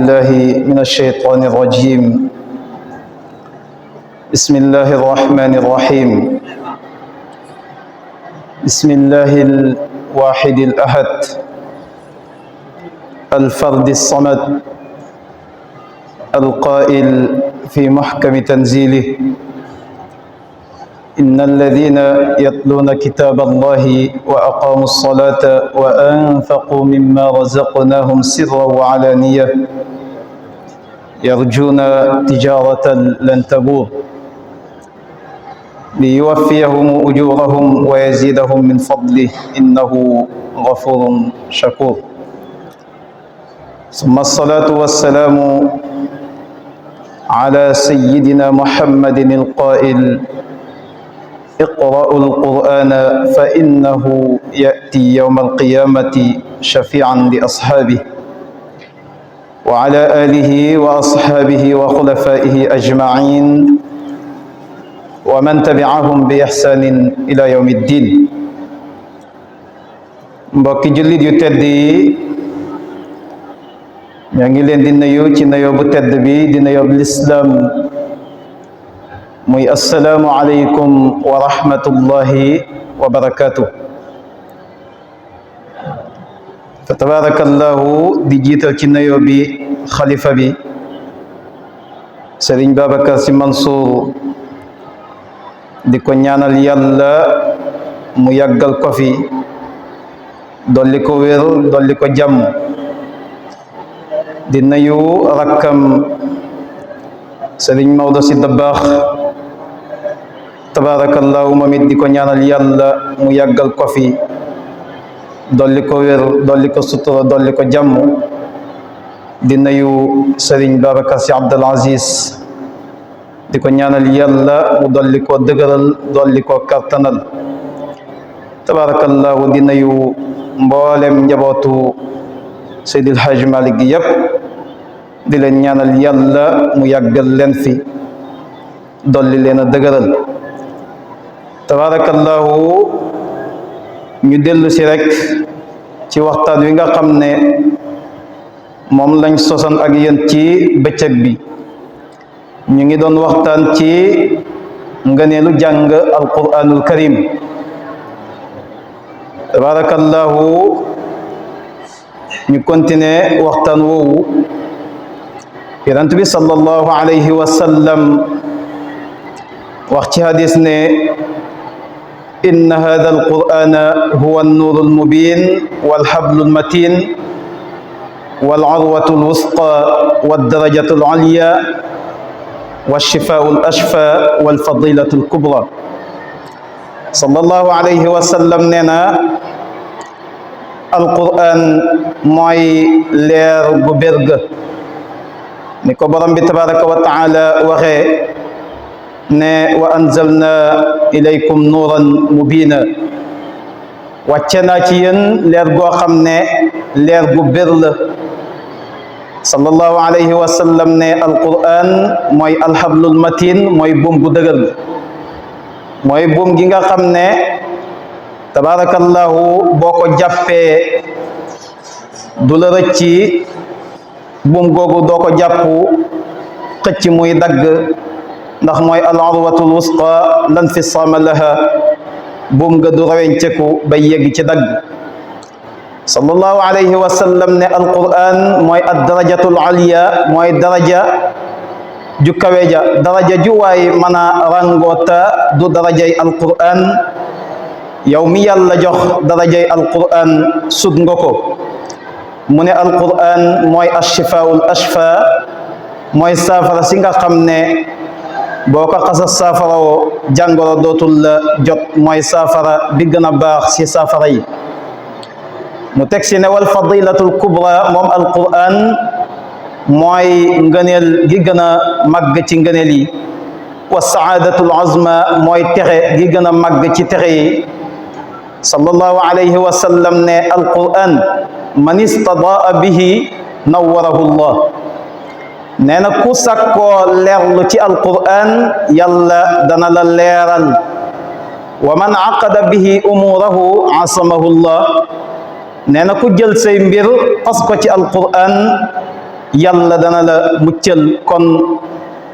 بالله من الشيطان الرجيم. بسم الله الرحمن الرحيم. بسم الله الواحد الأحد الفرد الصمد القائل في محكم تنزيله: إن الذين يتلون كتاب الله وأقاموا الصلاة وأنفقوا مما رزقناهم سرا وعلانية يرجون تجارة لن تبور ليوفيهم أجورهم ويزيدهم من فضله إنه غفور شكور. ثم الصلاة والسلام على سيدنا محمد القائل: اقرأوا القرآن فإنه يأتي يوم القيامة شفيعا لأصحابه، وعلى آله وأصحابه وخلفائه أجمعين ومن تبعهم بإحسان إلى يوم الدين. mbokki jullit yu tedd yi, ñoo ngi leen di nuyu ci nuyoo bu tedd bi di nuyoo lislaam muy assalaamu aleykum wa rahmatullahi wa barakatuh. fa tabarakallahu di jiital ci nuyoo bi xalifa bi Sëriñ Babacar Sy Mansour, di ko ñaanal yàlla mu yàggal ko fi, dolli ko wér, dolli ko jàmm. di nuyu rakkam Sëriñ Maodo Sy Dabakh, tabarakallahu moom it di ko ñaanal yàlla mu yàggal ko fi, dolli ko wér, dolli ko sutura, dolli ko jàmm. di nuyu Sëriñ Babacar Sy Abdul Aziz, di ko ñaanal yàlla mu dolli ko dëgëral, dolli ko kartanal. tabarakallahu di nuyu mboolem njabootu Seydil Hadj Malick gi yépp, di leen ñaanal yàlla mu yàggal leen fi, dolli leen a dëgëral. tabarakallahu ñu dellu si rek ci waxtaan wi nga xam ne moom lañ sosan ak yéen ci bëccëg bi. ñu ngi doon waxtaan ci ngëneelu jàng alquranul karim. tabarakallahu ñu continuer waxtaan woowu. yonent bi sallallahu alayhi wa sallam wax ci hadis ne: inna hada alqur'ana huwa an-nur al-mubin wal-hablu al-matin wal-'urwatu al-wusqa wad-darajatu al-'ulya wash-shifa'u al-ashfa wal-fadilatu al-kubra. sallallahu alayhi wa sallam nee na alqur'an mooy leer gu berga, ni ko borom bi tabaraka wa taala waxee ne: wa anzalna ilaykum nuuran mubina. wàcce naa ci yéen leer goo xam ne leer gu bir la. sallallahu alayhi wa sallam ne alquran mooy alhablul matin, mooy buum gu dëgër, mooy buum gi nga xam ne tabarakallahu boo ko jàppee du la rëcci. buum googu doo ko jàpp xëcc muy dagg, ndax mooy al-urwatul wusqa lan fisaama laha, buum nga du rawenceku bay yegg ci dagg. sallallahu alayhi wa sallam ne alquran mooy ad-darajatul aliya, mooy daraja ju kawe ja, daraja ju waay mën a rangoota du darajay alquran. yow mi yàlla jox darajay alquran sut nga ko. mu ne alquran mooy ash-shifaa'ul ashfa, mooy saafara si nga xam ne boo ko xasa saafarawoo jàngoro dootul la jot, mooy saafara bi gën a baax si saafara yi. mu teg si ne wal fadilatul kubra, moom alquran mooy ngëneel gi gën a màgg ci ngëneel yi. wa saadatul azma, mooy texe gi gën a màgg ci texe yi. sallallahu alayhi wa sallam ne alquran man istadaa bihi nawwarahu llah. nee na ku sakkoo leerlu ci alquran yàlla dana la leeral. wa man aqada bihi umurahu asamahu llah. nee na ku jël say mbir fas ko ci alquran yàlla dana la muccal. kon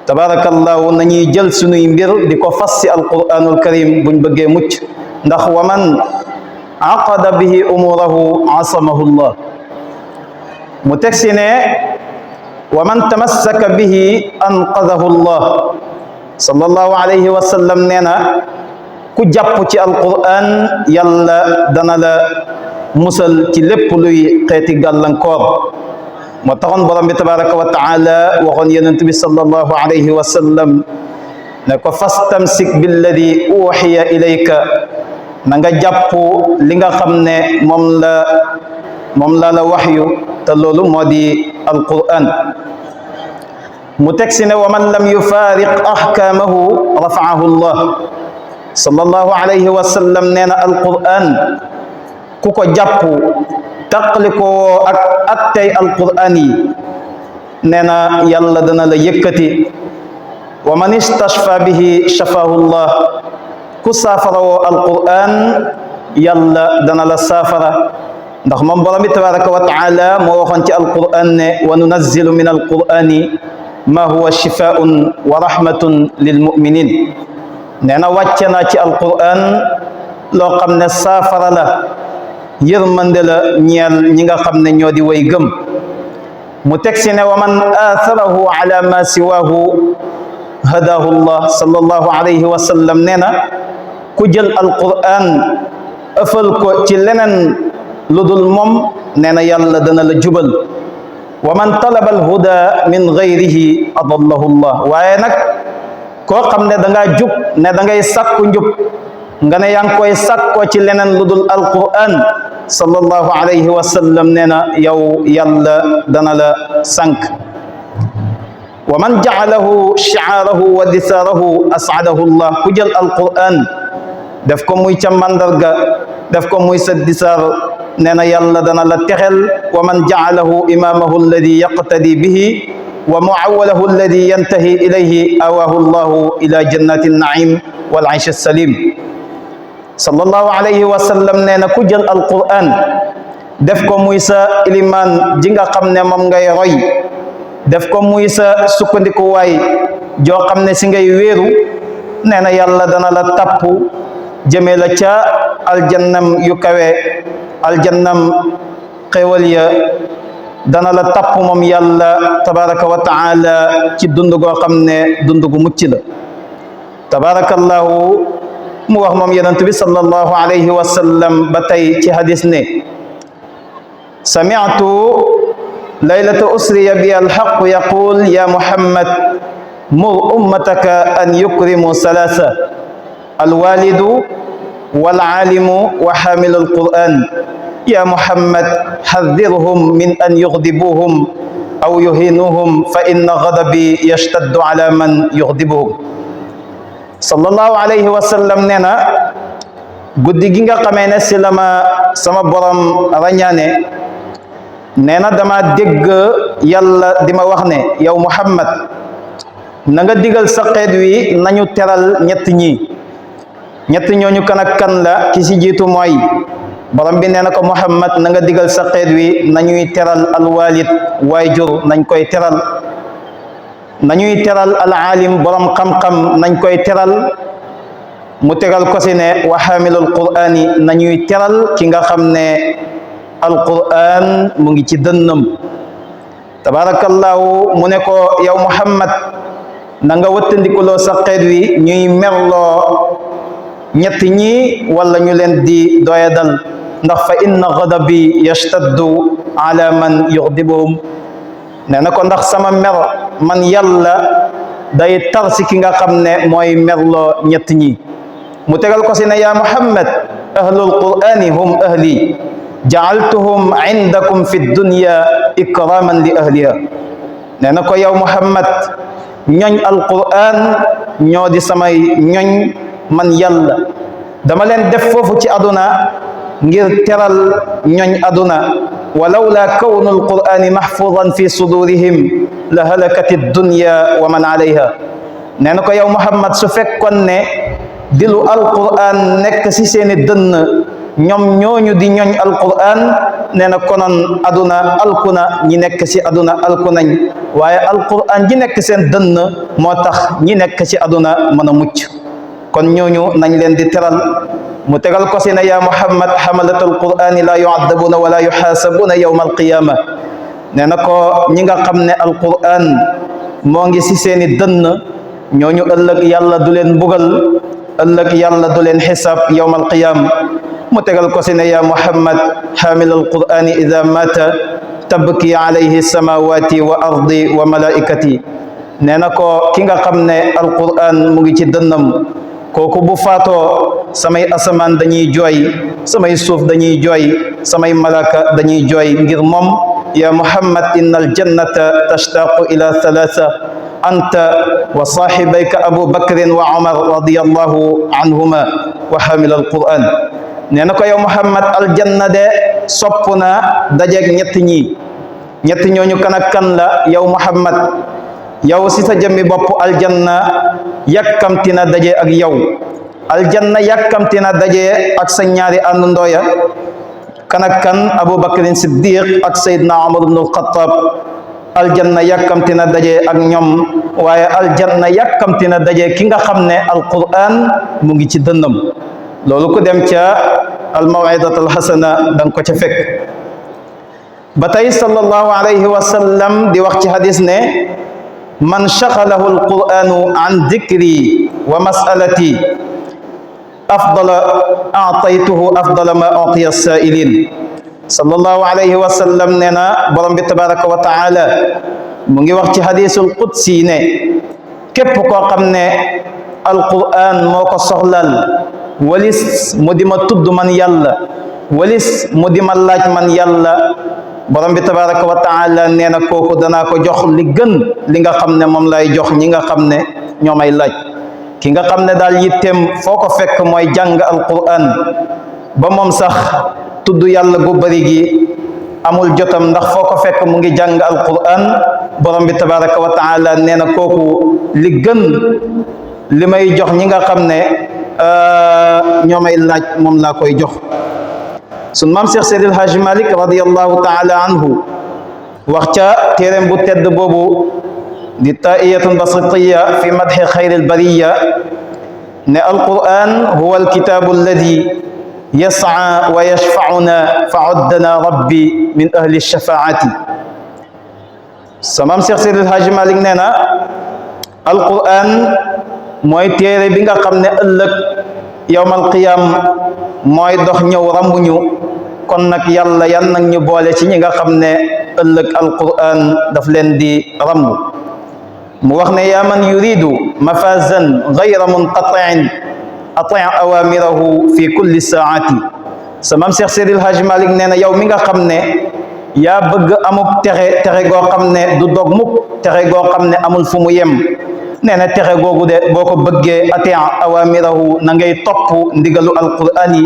tabarakallahu nañuy jël sunuy mbir di ko fas ci alquranul karim buñ bëggee mucc, ndax wa man aqada bihi umurahu asamahu llah. mu teg si ne wa man tamassaka bihi anqadahu llah. sallallahu alayhi wa sallam nee na ku jàpp ci alquran yàlla dana la musal ci lépp luy xeeti gàllankoor. moo taxoon borom bi tabaraka wa taala waxoon yonent bi sallallahu alayhi wa sallam ne ko fastamsik billadi uxiya ilayka, na nga jàpp li nga xam ne moom la waxyu te loolu moo di alquran. mu teg si ne wa man lam yufaariq ahkaamahu rafaahu llah. sallallahu alayhi wa sallam nee na alquran ku ko jàpp taqalikoo ak attey alquran yi nee na yàlla dana la yëkkati. wa man istashfa bihi shafahu llah. ku saafarawoo alquran yàlla dana la saafara, ndax moom borom bi tabaraka wa taala moo waxoon ci alquran ne wa nunazzilu min alqurani ma huwa shifaun wa rahmatun lil muminin. nee na wàcce naa ci alquran loo xam ne saafara la, yërmande la ñeel ñi nga xam ne ñoo di way gëm. mu teg si ne wa man atharahu ala ma siwaahu hadahu llah. sallallahu alayhi wa sallam nee na ku jël alquran ëffal ko ci leneen lu dul moom nee na yàlla dana la jubal. wa man talaba alhuda min gayrihi adallahu llah. waaye nag koo xam ne da ngaa jub ne da ngay sàkku njub nga ne yaa ngi koy sàkkoo ci leneen lu dul alquran, sallallahu alayhi wa sallam nee na yow yàlla dana la sànk. wa man ja'alahu shi'aarahu wa disaarahu as'adahu llah. ku jël alquran def ko muy ca mandarga, def ko muy sa disaar, nee na yàlla dana la texel. wa man ja'alahu imaamahu alladi yaqtadi bihi wa mu'awwalahu alladi yantahi ilayhi awaahu llahu ila jannati naim wal aysh salim. sallallahu alayhi wa sallam nee na ku jël alquran def ko muy sa ilimaan ji nga xam ne moom ngay roy, def ko muy sa sukkandikuwaay joo xam ne si ngay wéeru, nee na yàlla dana la tapp jëmee la ca aljannam yu kawe, aljannam xéwal ya. dana la tapp moom yàlla tabaraka wa taala ci dund goo xam ne dund gu mucc la. tabarakallahu mu wax moom yonent bi sallallahu alayhi wa sallam ba tey ci hadis ne sami'tu laylata usriya bi alhaq yaqul ya muhammad mur ummataka an yukrimu salasa alwalidu walalimu wa hamilu alquran ya muhammad hadhirhum min an yughdibuhum aw yuhinuhum fa inna ghadabi yashtaddu ala man yughdibuhum. sallallahu alayhi wa sallam nee na guddi gi nga xamee ne si la ma sama borom rañaane, nee na dama dégg yàlla di ma wax ne yow muhammad na nga digal sa xeet wi nañu teral ñett ñooñu kan ak kan la. ki si jiitu mooy borom bi nee na ko muhammad na nga digal sa xeet wi nañuy teral alwalid waayjur, nañ koy teral. nañuy teral alalim borom xam-xam, nañ koy teral. mu tegal ko si ne wa xaamilul qur'ani, nañuy teral ki nga xam ne alquran mu ngi ci dënnam. tabarakallahu mu ne ko yow muhammad na nga wëttandikuloo sa xeet wi ñuy merloo ñett ñi wala ñu leen di doyadal, ndax fa inna ghadabi yashtaddu ala man yughdibuhum. nee na ko ndax sama mer man yàlla day tar si ki nga xam ne mooy merloo ñett ñi. mu tegal ko si ne ya muhammad ahlul qur'ani hum ahli ja'altuhum indakum fi dunya ikraman li ahliha. nee na ko yow muhammad ñoñ alquran ñoo di samay ñoñ man yàlla, dama leen def foofu ci aduna ngir teral ñoñ aduna. walawla kawnu alqur'ani mahfuzan fi sudurihim la halakati dunya wa man alayha. nee na ko yow muhammad su fekkoon ne dilu alquran nekk si seeni dënn ñoom ñooñu di ñoñ alquran nee na konoon aduna alkuna ñi nekk ci aduna alkunañ waaye alquran ji nekk seen dënn moo tax ñi nekk ci aduna mën a mucc kon ñooñu nañ leen di teral mu tegal ko si ne yaa muhammad xamalatul qur'ani la yu'addabuna wala yuxaasabuna yawma alqiyama nee na ko ñi nga xam ne alquran moo ngi ci seeni dënn ñooñu ëllëg yàlla du leen mbugal ëllëg yàlla du leen xisaab yawma alqiyama mu tegal ko si ne yaa muhammad xaamil alqur'ani ida mata tabki alayhi samawati wa ardi wa malaikati nee na ko ki nga xam ne alquran mu ngi ci dënnam kooku bu faatoo samay asamaan dañuy jooy samay suuf dañuy jooy samay malaka dañuy jooy ngir moom ya muhammad inna aljannata tashtaqu ila thalatha anta wa sahibayka abu bakrin wa umar radiyallahu anhuma wa hamil alquran nee na ko yow muhammad aljanna de sopp na dajeeg ñett ñooñu kan ak kan la yow muhammad yow si sa jëmmi bopp aljanna yàkkamti na daje ak yow aljanna yàkkamti na daje ak sa ñaari àndandoo ya kan ak kan abubakrin siddiq ak sayyidna umar ibn al-khattab aljanna yàkkamti na daje ak ñoom waaye aljanna yàkkamti na daje ki nga xam ne alquran mu ngi ci dënnam loolu ku dem ca almawidat alxasana da nga ko ca fekk ba tey sallallahu alayhi wa sallam di wax ci hadis ne man shaghalahu alquranu an dhikri wa mas'alati afdala a'taytuhu afdala ma u'tiya as-sa'ilin sallallahu alayhi wa sallam nee na borom bi tabaraka wa taala mu ngi wax ci hadisul qudsi ne képp koo xam ne alquran moo ko soxlal walis mu di ma tudd man yàlla walis mu di ma laaj man yàlla borom bi tabaraka wa taala nee na kooku danaa ko jox li gën li nga xam ne moom lay jox ñi nga xam ne ñoo may laaj ki nga xam ne daal yitteem foo ko fekk mooy jàng alquran ba moom sax tudd yàlla gu bari gi amul jotam ndax foo ko fekk mu ngi jàng alquran borom bi tabaraka wa taala nee na kooku li gën li may jox ñi nga xam ne ñoo may laaj moom laa koy jox sun maam Cheikh Seydil Haaji Malik radiyallahu taala anhu wax ca téeréem bu tedd boobu di taa'iyatun basitiya fi madhi xayril bariya ne alquran huwa alkitabu alladi yas'a wa yashfa'una fa'uddana rabbi min ahli shafaati sa maam Cheikh Seydil Haaji Malik nee na alquran mooy téere bi nga xam ne ëllëg yawmal qiyam mooy dox ñëw rambuñu kon nag yàlla yan nag ñu boole ci ñi nga xam ne ëllëg alquran daf leen di rambu mu wax ne yaa man yuridu mafazan gayra munqatiin ati' awamirahu fi kulli saati sa maam Cheikh Seydil Haaji Malik nee na yow mi nga xam ne yaa bëgg amub texe goo xam ne du dog mukk texe goo xam ne amul fu mu yem nee na texe googu de boo ko bëggee ati' awamirahu na ngay topp ndigalu alquran yi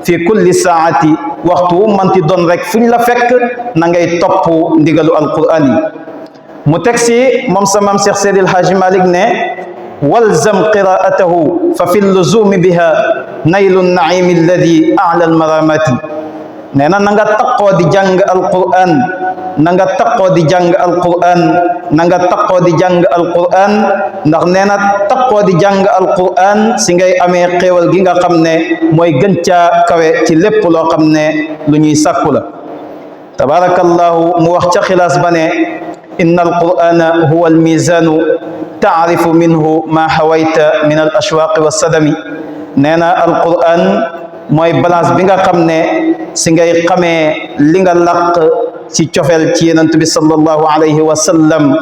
fi kulli saati waxtu manti doon rek fu ñu la fekk na ngay topp ndigalu alquran yi mu teg si moom sa maam Cheikh Seydil Haaji Malik ne walzam qiraatahu fa fi lluzumi biha naylu naimi alladi a'la almaramati nee na nga taqoo di jàng alquran na nga taqoo di jàng alquran na nga taqoo di jàng alquran ndax nee na taqoo di jàng alquran si ngay amee xéewal gi nga xam ne mooy gën caa kawe ci lépp loo xam ne lu ñuy sàkku la tabarakallahu mu wax ca xilaas ba ne inna alqur'ana huwa almizanu taarifu minhu ma hawayta min al ashwaqi wa sadami nee na alqur'an mooy balance bi nga xam ne si ngay xamee li nga laq ci cofeel ci yenent bi sallallahu alayhi wa sallam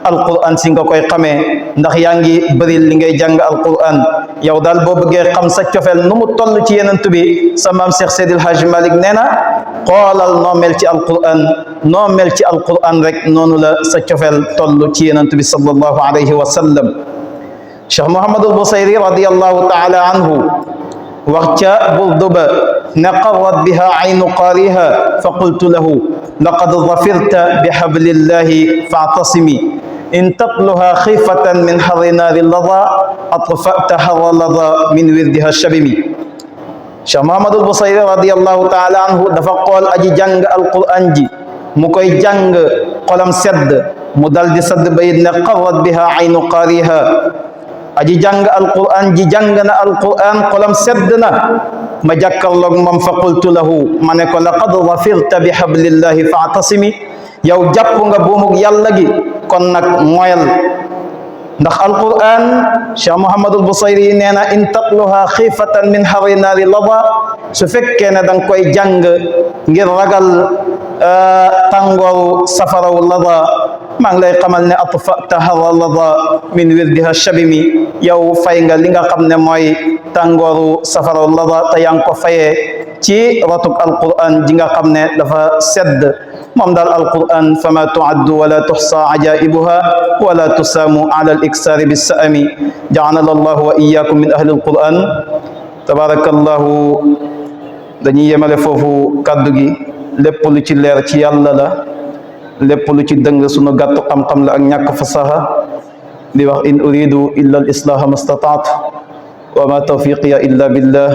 alquran si nga koy xamee ndax yaa ngi bëri li ngay jàng alquran yow daal boo bëggee xam sa cofeel nu mu toll ci yenent bi sa maam Cheikh Seydil Haaji Malik nee na xoolal noo mel ci alquran noo mel ci alquran rek noonu la sa cofeel toll ci yenent bi sallallahu alayhi wa sallam Cheikh Muhammadul Busayri radiyallahu taala anhu wax ca burdu ba ne qarrat biha aynu qaariha fa qultu lahu laqad zafirta bi hablillahi fa'tasimi in tatluha khifatan min harri naari lada atfa'ta harra lada min wirdiha shabimi Cheikh Muhammadul Busayri radiyallahu taala anhu dafa xool aji jàng alquran ji mu koy jàng xolam sedd mu dal di sadd bayit ne qarrat biha aynu qaariha aji jàng alquran ji jàng na alquran xolam sedd na ma jàkkarloog moom fa qultu lahu ma ne ko laqad zafirta bi hablillahi fa'tasimi yow jàpp nga buumug yàlla gi kon nag moyal ndax alquran Cheikh Muhammadul Busayri nee na in tatluha xiifatan min harri naari lada su fekkee ne danga koy jàng ngir ragal tàngooru safaraw lada maa ngi lay xamal ne atfata harra lada min wirdiha shabimi yow fay nga li nga xam ne mooy tàngooru safaraw lada te yaa ngi ko fayee ci ratuk alquran ji nga xam ne dafa sedd moom daal alquran fama tuaddu wala tuxsa ajaibuha wala tusaamu ala al iksaari bissaami jaalana allahu wa iyakum min ahli alquran tabarakallahu dañuy yemale foofu kàddu gi lépp lu ci leer ci yàlla la lépp lu ci dëng sunu gàttu xam-xam la ak ñàkk fasaha di wax in uridu illa al islaha ma stataat wa ma tawfiqiya illa billah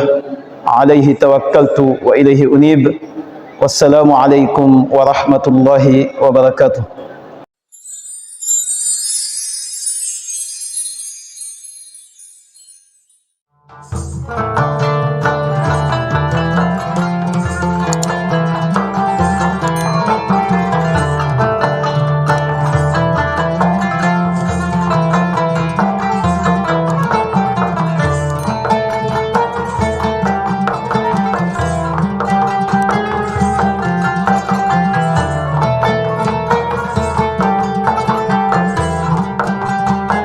alayhi tawakkaltu wa ilayhi unib wassalaamu alaykum wa rahmatullahi wa barakatuh